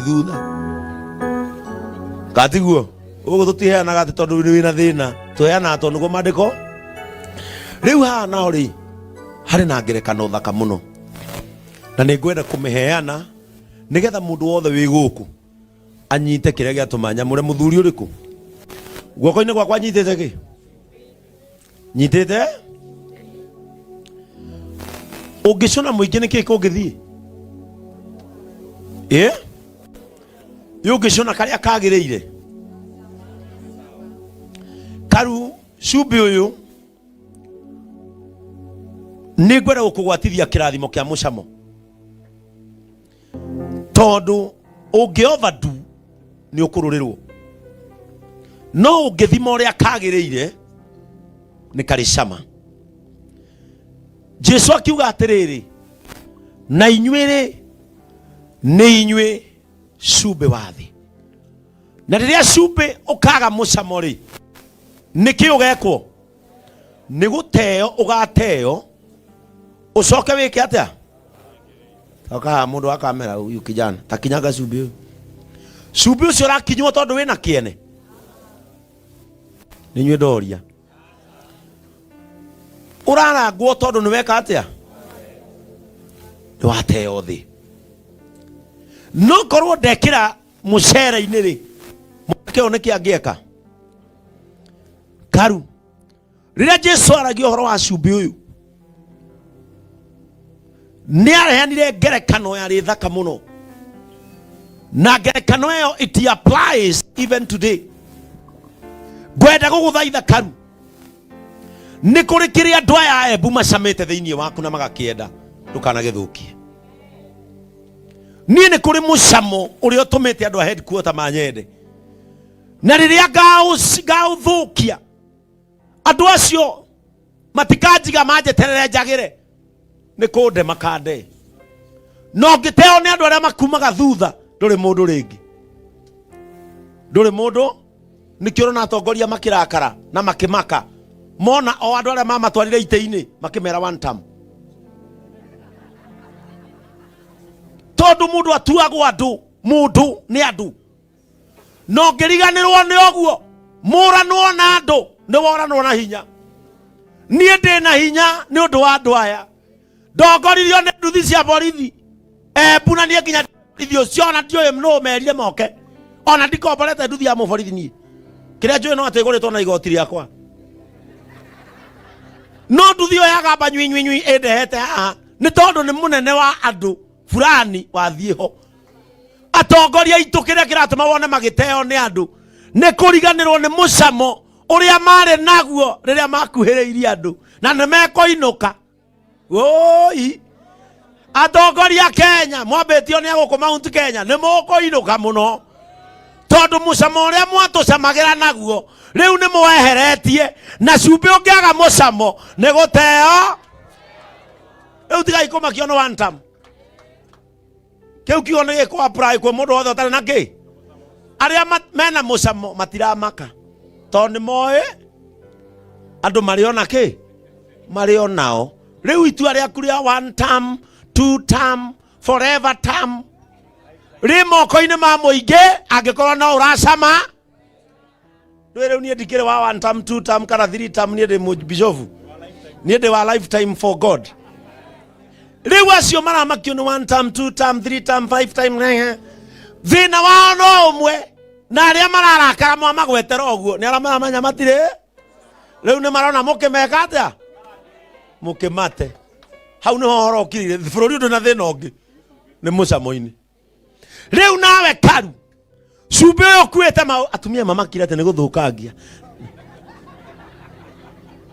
Thutha katiguo ũguo tũtiheanaga atĩ tondũ nĩ wĩna thĩna, tũheanaga tondũ nĩguo maandĩko. Rĩu haha naho rĩ, harĩ na ngerekano thaka mũno, na nĩ ngwenda kũmĩheana nĩgetha mũndũ wothe wĩ gũkũ anyite kĩrĩa gĩatũma nyamũre mũthuri ũrĩkũ. Guoko-inĩ gwakwa nyitĩte kĩ? Nyitĩte ũngĩcũna mũingĩ nĩ kĩĩ kũngĩthiĩ? Ĩ ĩ ũngĩcũna karĩa kagĩrĩire karu cumbĩ ũyũ, nĩ ngwenda gũkũgwatithia kĩrathimo kĩa mũcamo, tondũ ũngĩ overdo nĩ ũkũrũrĩrwo, no ũngĩthima ũrĩa kagĩrĩire nĩ karĩ cama. Jesu akiuga atĩrĩrĩ, na inyuĩ-rĩ, nĩ inyuĩ cumbĩ wa thĩ, na rĩrĩa cumbĩ ũkaga mũcamo rĩ, nĩkĩ ũgekwo? Nĩ gũteo ũgateo, ũcoke wĩke atĩa? Coka haha, mũndũ wa kamera huyu kijana, takinyaga cumbĩ ũyũ. Cumbĩ ũcio ũrakinywo tondũ wĩna kĩene? Nĩ inyuĩ ndoria. Ũrarangwo tondũ nĩ weka atĩa? Nĩ wateo thĩ. No korwo ndekĩra mũcere-inĩ rĩ, mwanake ũyũ nĩkĩ angĩeka? Karu rĩrĩa Jesu aragia ũhoro wa cumbĩ ũyũ, nĩ arehanire ngerekano yarĩ thaka mũno, na ngerekano ĩyo it applies even today. Ngwenda gũgũthaitha karu, nĩ kũrĩ kĩrĩa andũ aya a Embu macamĩte thĩinĩ waku na magakĩenda, ndũkanagĩthũkie. Niĩ nĩ kũrĩ mũcamo ũrĩa ũtũmĩte andũ a headquarter manyende, na rĩrĩa ngaũthũkia, andũ acio matikanjiga manjeterere njagĩre, nĩ kũnde makande. No ngĩteo nĩ andũ arĩa makumaga thutha, ndũrĩ mũndũ rĩngĩ, ndũrĩ mũndũ. Nĩkĩo ũrona atongoria makĩrakara na makĩmaka mona o andũ arĩa mamatwarire itĩ-inĩ makĩmera one term, tondũ mũndũ atuagwo andũ, mũndũ nĩ andũ. No ngĩriganĩrwo nĩ ũguo, mũranwo na andũ nĩ woranwo na hinya. Niĩ ndĩ na hinya nĩ ũndũ wa andũ aya. Ndongoririo nĩ nduthi cia borithi Embu, na niĩ nginya borithi ũcio ona ndiũĩ nũ merire moke, ona ndikomborete nduthi ya mũborithi. Niĩ kĩrĩa njũĩ no atĩ ĩgũrĩtwo na igoti rĩakwa, no nduthi ĩyo yagamba nyui nyui nyui ĩndehete haha nĩ tondũ nĩ mũnene wa andũ fulani wathiĩ ho. Atongoria aitũ, kĩrĩa kĩratũma wone magĩteo nĩ andũ nĩ kũriganĩrwo nĩ mũcamo ũrĩa marĩ naguo rĩrĩa makuhĩrĩirie andũ, na nĩ mekũinũka. Woi, atongoria Kenya, mwambĩtio nĩ agũkũ Mount Kenya, nĩ mũkũinũka mũno, tondũ mũcamo ũrĩa mwatũcamagĩra naguo rĩu nĩ mweheretie, na cumbĩ ũngĩaga mũcamo nĩ gũteo. Rĩu tigai kũmakio nĩ one term. Kĩu kiugo nĩ gĩkũ apply kwĩ mũndũ wothe ũtarĩ na kĩ. Arĩa mena mũcamo matiramaka, tondũ nĩ moĩ andũ marĩ ona kĩ, marĩ o nao. Rĩu itua rĩaku rĩa one term, two term, forever term rĩ moko-inĩ ma mũingĩ. Angĩkorwo no ũracama ndwĩ, rĩu niĩ ndikĩrĩ wa one term, two term kana three term. Niĩ ndĩ mũbishofu, niĩ ndĩ wa lifetime for God. Rĩu acio maramakio nĩ one term, two term, three term, five term, thĩna wao no ũmwe na arĩa mararakara mwamagwetera ũguo, nĩ arĩa maramenya matirĩ. Rĩu nĩ marona mũkĩmeka atĩa, mũkĩmate. Hau nĩho ũhoro ũkirire. Bũrũri ũndũ na thĩna ũngĩ nĩ mũcamo-inĩ. Rĩu nawe karu, cumbĩ ũyũ ũkuĩte ma atumia mamakire atĩ nĩ gũthũkangia,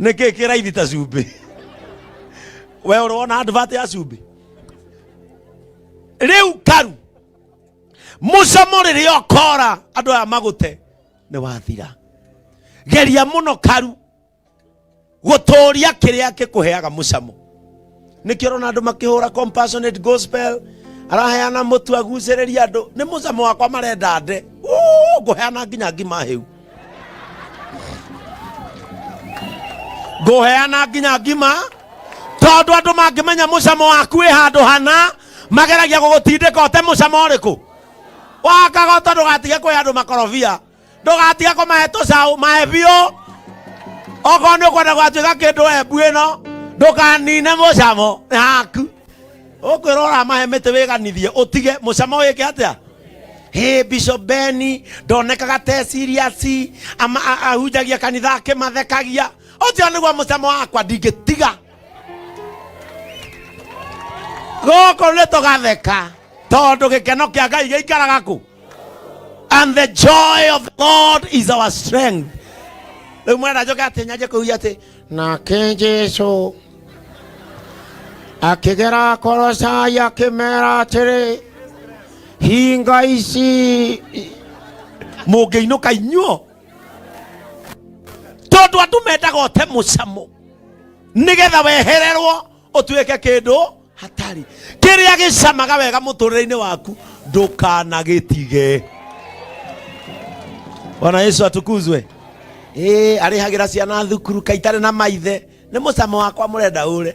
nĩ kĩ kĩraithi ta cumbĩ? We ũrĩ wona advert ya cumbĩ? Rĩu karu, mũcamo rĩrĩa ũkora andũ aya magũte nĩ wathira. Geria mũno karu gũtũria kĩrĩa kĩkũheaga mũcamo. Nĩkĩo ũrona andũ makĩhũra compassionate gospel, araheana mũtu agucĩrĩria andũ. Nĩ mũcamo wakwa marenda nde. Uu, ngũheana nginya ngima hĩu, ngũheana nginya ngima, tondũ andũ mangĩmenya mũcamo waku wĩ handũ hana, mageragia gũgũtindĩka ũte mũcamo ũrĩkũ. Wakagoto ndũgatige kũhe andũ makorobia, ndũgatige kũmahe tũcaũ, mahe biũ. Okorwo nĩ ũkwenda gũgatuĩka kĩndũ Embu ĩno, ndũkanine mũcamo nĩ haku. Ũkwĩrwo ũramahe mĩtĩ wĩganithie, ũtige mũcamo wĩke atĩa? Hey, Bishop Beni ndonekaga te serious, ahunjagia kanitha akĩmathekagia. Ũcio nĩguo mũcamo wakwa, ndingĩtiga. Gũkũ nĩ tũgatheka tondũ gĩkeno kĩa Ngai gĩikaraga kũ? And the joy of the Lord is our strength. Rĩu mwenda njoke atĩ nyanjie kũhuia atĩ nake Jesu akĩgera Kolosai akĩmera atĩrĩ, hinga ici mũngĩinũka inyuo, tondũ andũ mendaga ũte mũcamo nĩgetha wehererwo ũtuĩke kĩndũ hatari. Kĩrĩa gĩcamaga wega mũtũrĩre-inĩ waku ndũkanagĩtige. Bwana Yesu atukuzwe. Ĩĩ, arĩhagĩra ciana thukuru kaitarĩ na maithe, nĩ mũcamo wakwa mũrenda ũre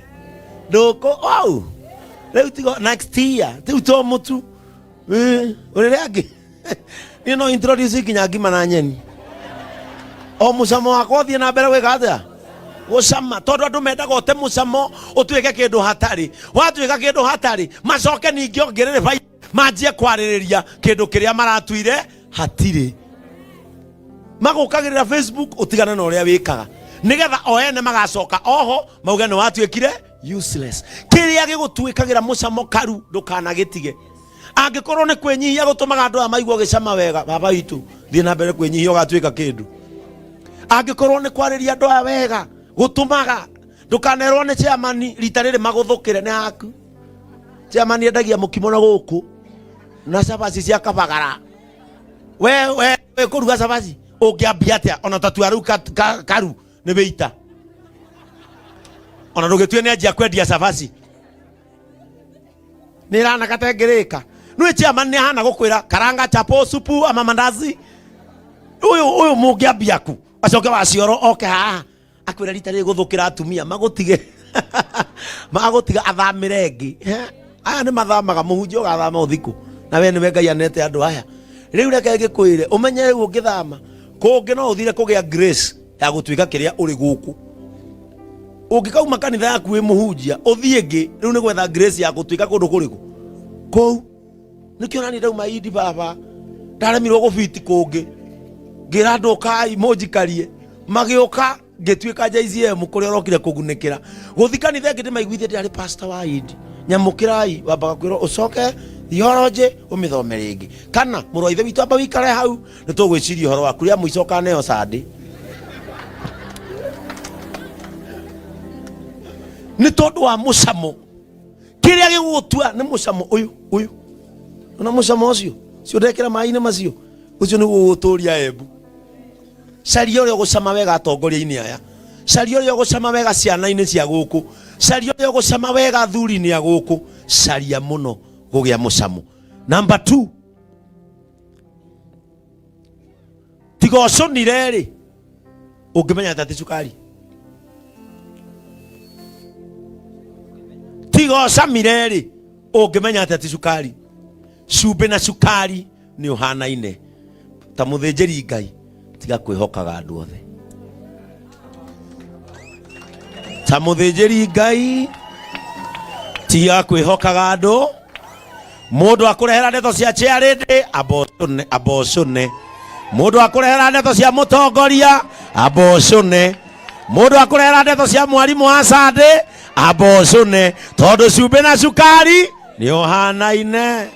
ndũkũ au rĩu tigo next year rĩu to mũtu. Ĩĩ, ũrĩrĩa angĩ niĩ no introduce nginya ngima na nyeni, o mũcamo wakwa ũthiĩ na mbere gwĩka atĩa? Gũcama, tondũ andũ mendaga ũte mũcamo ũtuĩke kĩndũ hatarĩ. Watuĩka kĩndũ hatarĩ, macoke ningĩ ongerere bai manjie kwarĩrĩria kĩndũ kĩrĩa maratuire hatirĩ. Magũkagĩrĩra Facebook ũtigane na ũrĩa wĩkaga, nĩgetha o ene magacoka oho mauge nĩ watuĩkire useless. Kĩrĩa gĩgũtuĩkagĩra mũcamo karu ndũkanagĩtige. Angĩkorwo nĩ kwĩnyihia gũtũmaga andũ aya maigue ũgĩcama wega, baba witũ, thiĩ na mbere kwĩnyihia ũgatuĩka kĩndũ. Angĩkorwo nĩ kwarĩria andũ aya wega gũtũmaga, ndũkanerwo nĩ chairman rita rĩrĩ magũthũkĩre, nĩ haku. Chairman endagia mũkimo na gũkũ na cabaci cia kabagara. We we kũruga cabaci ũngĩambia atĩa? Ona tatua rĩu karu nĩ wĩita, ona ndũgĩtue nĩ anjia kwendia cabaci nä ĩranaka tengĩrĩka. Nĩ chairman nĩ ahana gũkwĩra karanga chapo supu ama mandazi. Ũyũ ũyũ mũngĩambia ku acoke wacioro oke haha akwĩra rita rĩrĩ gũthũkĩra atumia magũtige magũtiga athamĩre ĩngĩ. Aya nĩ mathamaga, mũhunjia ũgathama ũthikũ na we nĩwe Ngai anete andũ aya. Rĩu reke ngĩkwĩre ũmenye, rĩu ũngĩthama kũngĩ no ũthire kũgĩa grace ya gũtuĩka kĩrĩa ũrĩ gũkũ. Ũngĩkauma kanitha yaku wĩ mũhunjia ũthiĩ ĩngĩ, rĩu nĩ gwetha grace ya gũtuĩka kũndũ kũrĩkũ kũu. Nĩkĩo nani ndauma indi baba ndaremirwo gũbiti kũngĩ, ngĩra andũ ũkai mũnjikarie, magĩũka ngĩtuĩka JCM kũrĩa ũrokire kũgunĩkĩra. Gũthi kanitha ĩngĩ ndĩmaiguithie ndĩrarĩ pastor wa indi, nyamũkĩrai, wambaga kwĩrwo ũcoke theology ũmĩthome rĩngĩ, kana mũrũ wa ithe witũ amba wikare hau nĩ tũgwĩciria ũhoro waku rĩa mũico ũkaneo sandĩ. Nĩ tondũ wa mũcamo, kĩrĩa gĩgũgũtua nĩ mũcamo ũyũ ũyũ, ona mũcamo ũcio cio ndekĩra maĩ-inĩ macio, ũcio nĩguo ũgũtũria Embu. Caria ũrĩa ũgũcama wega atongoria-inĩ aya, caria ũrĩa ũgũcama wega ciana-inĩ cia gũkũ, caria ũrĩa ũgũcama wega athuri-inĩ a gũkũ, caria mũno kũgĩa mũcamo. Number 2, tiga ũcũnire rĩ, ũngĩmenya atĩ ti cukari. Tiga ũcamire rĩ, ũngĩmenya atĩ ti cukari. Cumbĩ na cukari nĩ ũhanaine. Ta mũthĩnjĩri Ngai, tiga kwĩhokaga andũ othe. Ta mũthĩnjĩri Ngai, tiga kwĩhokaga andũ. Mũndũ akũrehera ndeto cia chairlady, ambocũne, ambocũne. Mũndũ akũrehera ndeto cia mũtongoria, ambocũne. Mũndũ akũrehera ndeto cia mwarimũ wa Sunday, ambocũne, tondũ cumbĩ na cukari nĩ ũhanaine.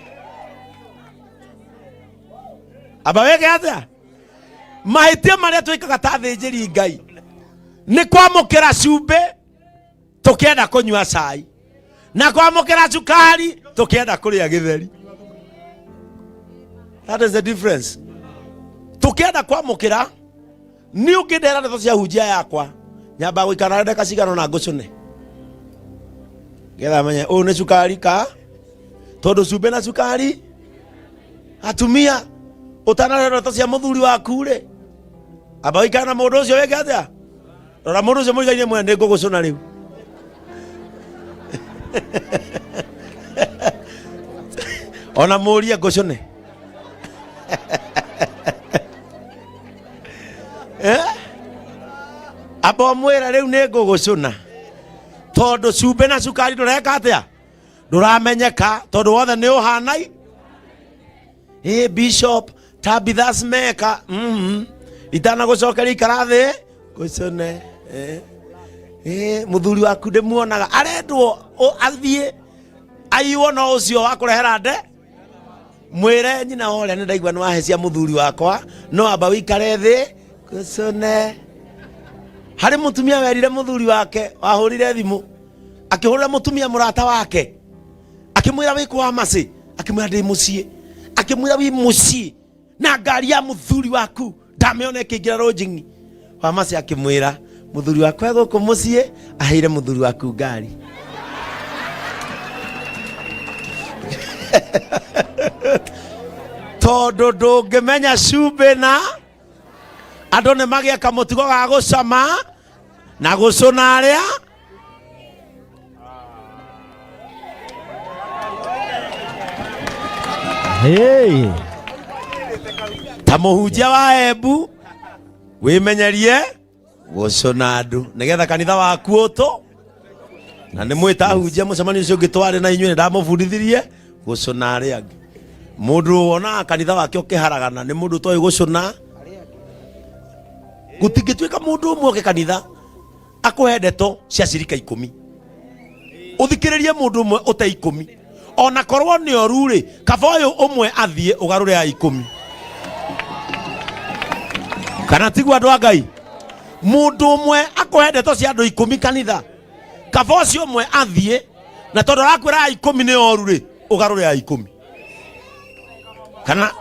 Amba wĩke atĩa? Mahĩtia marĩa twĩkaga ta athĩnjĩri Ngai nĩ kwamũkĩra cumbĩ tũkĩenda kũnyua cai, na kwamũkĩra cukari tũkĩenda kũrĩa gĩtheri. That is the difference. Tũkĩenda kwamũkĩra nĩ ũngĩndehera ndeto cia hunjia yakwa, nyamba gũikara ndagĩka cigana na ngũcũne getha menye ũyũ nĩ cukari ka, tondũ cumbĩ na cukari. Atumia, ũtanarehera ndeto cia mũthuri waku rĩ, amba ũikare na mũndũ ũcio wĩke atĩa? Rora mũndũ ũcio mũigaine mwene, nĩ ngũgũcũna rĩu. Ona mũrie ngũcũne. Eh? Amba ũmwĩre rĩu nĩ ngũgũcũna, tondũ cumbĩ na cukari ndũreka atĩa, ndũramenyeka, tondũ wothe nĩ ũhanai. Ĩ Bishop Tabitha Smeka, itanagũcokeria ikara thĩ ngũcũne. Mũthuri waku ndĩmuonaga arendwo athiĩ aiywo, no ũcio wa kũrehera nde mwĩre nyina wa ũrĩa nĩ ndaigua nĩ wahecia mũthuri wakwa, no amba wĩikare thĩ ngũcũne. Harĩ mũtumia werire mũthuri wake, wahũrire thimũ akĩhũrĩra mũtumia mũrata wake, akĩmwĩra wĩ kwa macĩ, akĩmwĩra ndĩ mũciĩ, akĩmwĩra wĩ mũciĩ na ngari ya mũthuri waku ndamĩona ĩkĩingĩra rũnjing'i. Wamacĩ akĩmwĩra mũthuri waku e gũkũ mũciĩ, aheire mũthuri waku ngari. Tondũ ndũngĩmenya cumbĩ na andũ nĩ magĩe kamũtugo ga gũcama na gũcũna arĩa. Hey. Ta mũhunjia wa Embu wĩmenyerie gũcũna andũ nĩgetha kanitha waku ũtũ na nĩ mwĩta ahunjia. Mũcemanio ũcio ũngĩ twarĩ na inyuĩ nĩ ndamũbundithirie gũcũna arĩa angĩ. Mũndũ wonaga kanitha wake ũkĩharagana nĩ mũndũ ũtoĩ gũcũna. Gũtingĩtuĩka mũndũ ũmwe oke kanitha akũhe ndeto cia cirika 10, ũthikĩrĩrie mũndũ ũmwe ũte 10, ona korwo nĩ oru rĩ, kaba ũyũ ũmwe athiĩ ũgarũre ya 10. Kana tiguo, andũ a Ngai? Mũndũ ũmwe akũhe ndeto cia andũ 10 kanitha, kaba ũcio ũmwe athiĩ, na tondũ arakwĩra ya 10 nĩ oru rĩ, ũgarũre ya 10. Kana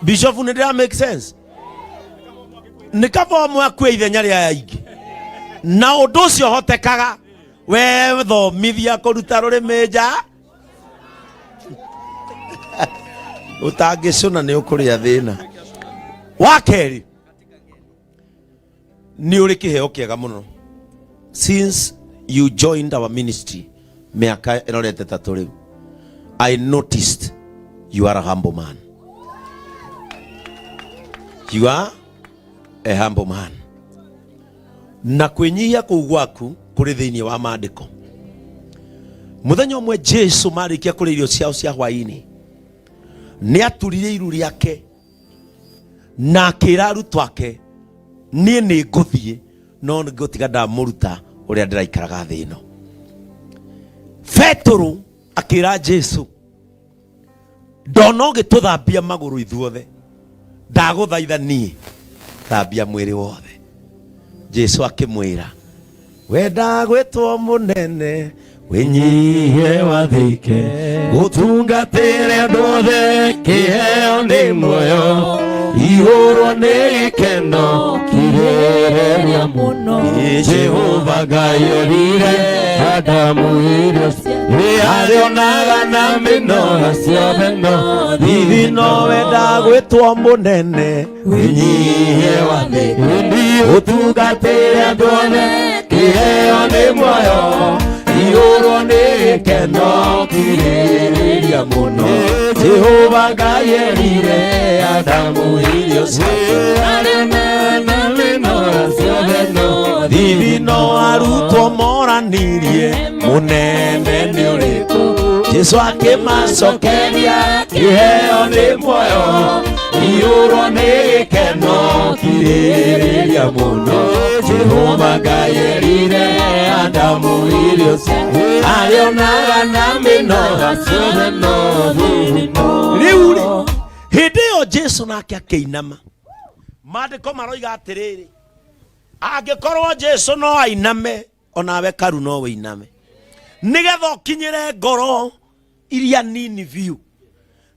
bishop, nĩ ndĩra make sense? Nĩ kaba ũmwe akue ithenya rĩa aya ingĩ, na ũndũ ũcio hotekaga we thomithia kũruta rũrĩmĩ nja. Ũtangĩcũna nĩ ũkũrĩa thĩna. Wa kerĩ, nĩ ũrĩ kĩheo kĩega mũno. Since you joined our ministry mĩaka ĩrorete 3 rĩu, I noticed you are a humble man. You are a humble man, na kwĩnyihia kũu gwaku kũrĩ thĩinĩ wa maandĩko. Mũthenya ũmwe Jesu marĩkia kũrĩa irio ciao cia hwaĩ-inĩ, nĩ aturire iru rĩake na akĩra arutwo ake, niĩ nĩ ngũthiĩ, no nĩ ngũtiga ndamũruta ũrĩa ndĩraikaraga thĩ ĩno. Petũrũ akĩra Jesu, ndona ũgĩtũthambia magũrũ ithuothe, ndagũthaitha niĩ thambia mwĩrĩ wothe. Jesu akĩmwĩra, wenda gwĩtwo mũnene, wĩnyihie wathĩke, gũtungatĩre andũ othe, kĩheo nĩ muoyo, ihũrwo nĩ gĩkeno kirĩrĩria mũno. Jehova Ngai erire Adamu irio arĩonaga na mĩnoga ciothe, no hihi no wenda gwĩtwo mũnene, wĩnyihie wathĩke, ũtungatĩre andũ othe, kĩheo nĩ muoyo, ihũrwo nĩ gĩkeno kirĩrĩria mũno. Jehova Ngai erire Adamu irio ciake arĩonaga mĩnoga ciothe, no thithi no arutwo moranirie mũnene nĩ ũrĩkũ. Jesu akĩmacokeria, kĩheo nĩ muoyo, ihũrwo nĩ gĩkeno kirĩrĩria mũno. Jehova Ngai erire Adamu irio ciake arĩonaga na mĩnoga ciothe, no hihi no rĩu rĩ, hĩndĩ ĩyo Jesu nake akĩinama. Maandĩko maroiga atĩrĩrĩ, angĩkorwo Jesu no ainame, onawe karu no wĩiname, nĩgetha ũkinyĩre ngoro iria nini biũ,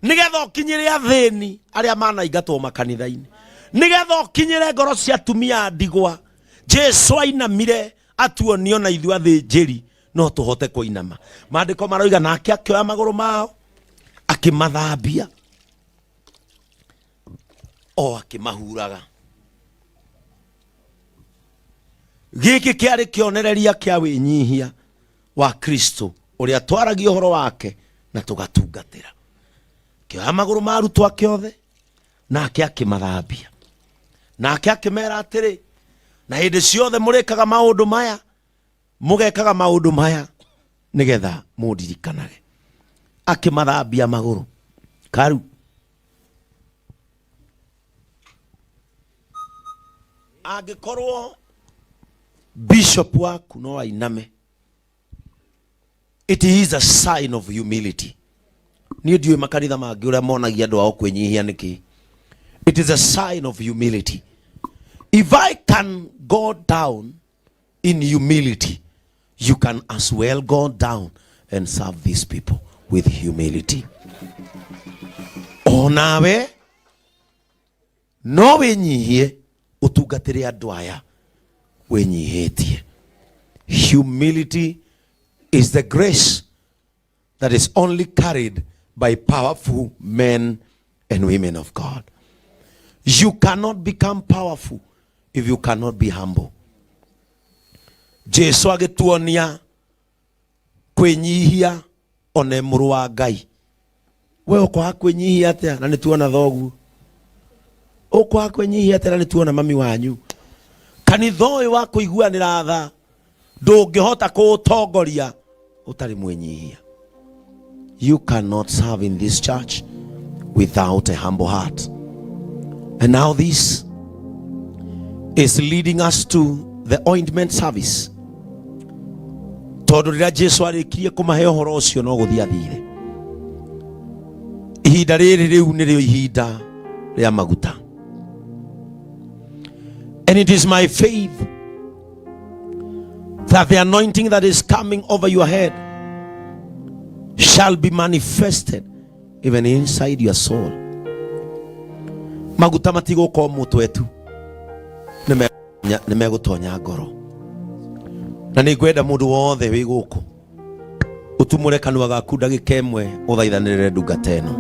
nĩgetha ũkinyĩre athĩni arĩa manaingatwo makanitha-inĩ, nĩgetha ũkinyĩre ngoro cia atumia a ndigwa. Jesu ainamire atuonio na ithuĩ athĩnjĩri no tũhote kũinama. Maandĩko maroiga nake akĩoya magũrũ mao akĩmathambia o akĩmahuraga. Gĩkĩ kĩarĩ kĩonereria kĩa wĩnyihia wa Kristo ũrĩa twaragia ũhoro wake na tũgatungatĩra. Kĩoya magũrũ ma arutwo ake othe. Nake akĩmathambia, nake akĩmera atĩrĩ, na hĩndĩ ciothe mũrĩkaga maũndũ maya, mũgekaga maũndũ maya nĩgetha mũndirikanage. Akĩmathambia magũrũ. Karu angĩkorwo bishop waku no ainame, it is a sign of humility. Niĩ ndiũĩ makanitha mangĩ ũrĩa monagia andũ ao kwĩnyihia nĩkĩ. It is a sign of humility. If I can go down in humility, you can as well go down and serve these people with humility. Onawe no wĩnyihie ũtungatĩre andũ aya wĩnyihĩtie. Humility is the grace that is only carried by powerful men and women of God. You cannot become powerful if you cannot be humble. Jesu agĩtuonia kwĩnyihia one mũrũ wa Ngai. We ũkwaga kwĩnyihia atĩa na nĩ tuona thoguo? Ũkwaga kwĩnyihia atĩa na nĩ tuona mami wanyu? Kanitha ũyũ wa kũiguanĩra tha ndũngĩhota kũũtongoria ũtarĩ mwĩnyihia. You cannot serve in this church without a humble heart. And now this is leading us to the ointment service. Tondũ rĩrĩa Jesu arĩkirie kũmahe ũhoro ũcio no gũthiĩ athire. Ihinda rĩrĩ rĩu nĩrĩo ihinda rĩa maguta. And it is my faith that the anointing that is coming over your head shall be manifested even inside your soul. Maguta matigũkorwo mũtwe tu, nĩ megũtonya ngoro. Na nĩ ngwenda mũndũ wothe wĩ gũkũ ũtumũre kanua gaku ndagĩka ĩmwe ũthaithanĩrĩre ndungata ĩno.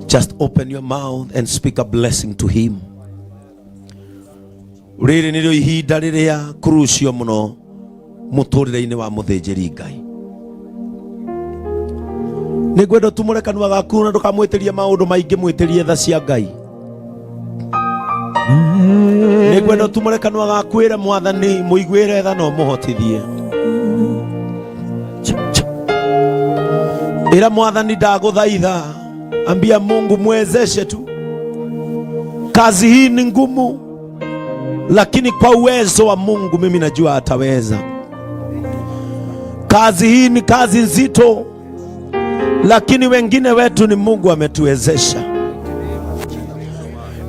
Just open your mouth and speak a blessing to him. Rĩrĩ nĩrĩo ihinda rĩrĩa crucial mũno mũtũrĩre-inĩ wa mũthĩnjĩri Ngai. Nĩ ngwenda ũtumũre kanua gaku na ndũkamwĩtĩrie maũndũ maingĩ, mwĩtĩrie tha cia Ngai. Nĩ ngwenda ũtumũre kanua gaku ĩre Mwathani mũiguĩre tha na ũmũhotithie. Ĩra Mwathani ndagũthaitha, ambia Mungu mwezeshe tu. Kazi hii ni ngumu, lakini kwa uwezo wa Mungu mimi najua ataweza. Kazi hii ni kazi nzito, lakini wengine wetu ni Mungu ametuwezesha.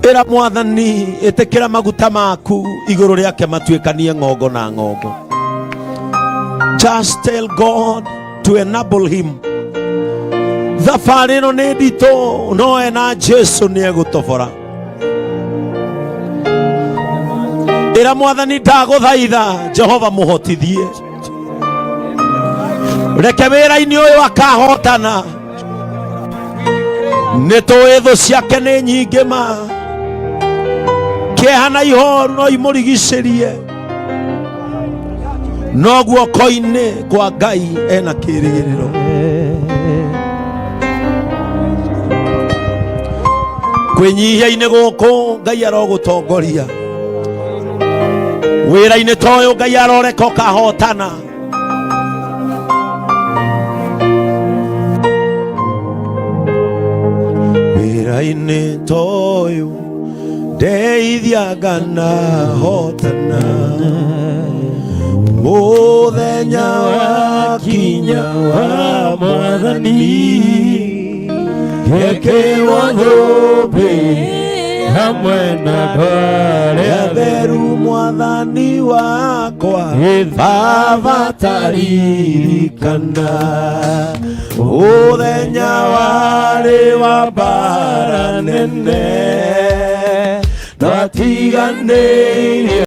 Ĩra Mwathani ĩtĩkĩra maguta maku igũrũ rĩake matuĩkanie ng'ongo na ng'ongo. Just tell God to enable him. Thabarĩ ĩno nĩ nditũ, no ena Jesu nĩ egũtobora. Ĩra Mwathani ndagũthaitha, Jehova mũhotithie, reke wĩra-inĩ ũyũ akahotana. Nĩ tũĩ thũ ciake nĩ nyingĩ ma, kĩeha na ihoru no imũrigicĩrie, no guoko-inĩ kwa Ngai ena kĩĩrĩgĩrĩro. Kwĩnyihia-inĩ gũkũ Ngai arogũtongoria wĩra-inĩ ta ũyũ, Ngai aroreka ũkahotana. Wĩra-inĩ ta ũyũ ndeithia ngana hotana, mũthenya wakinya wa Mwathani Gekĩrwo thũmbĩ hamwe na andũ arĩa atheru. Mwathani wakwa, Baba, taririkana mũthenya warĩ wa mbara nene twatiganĩirie.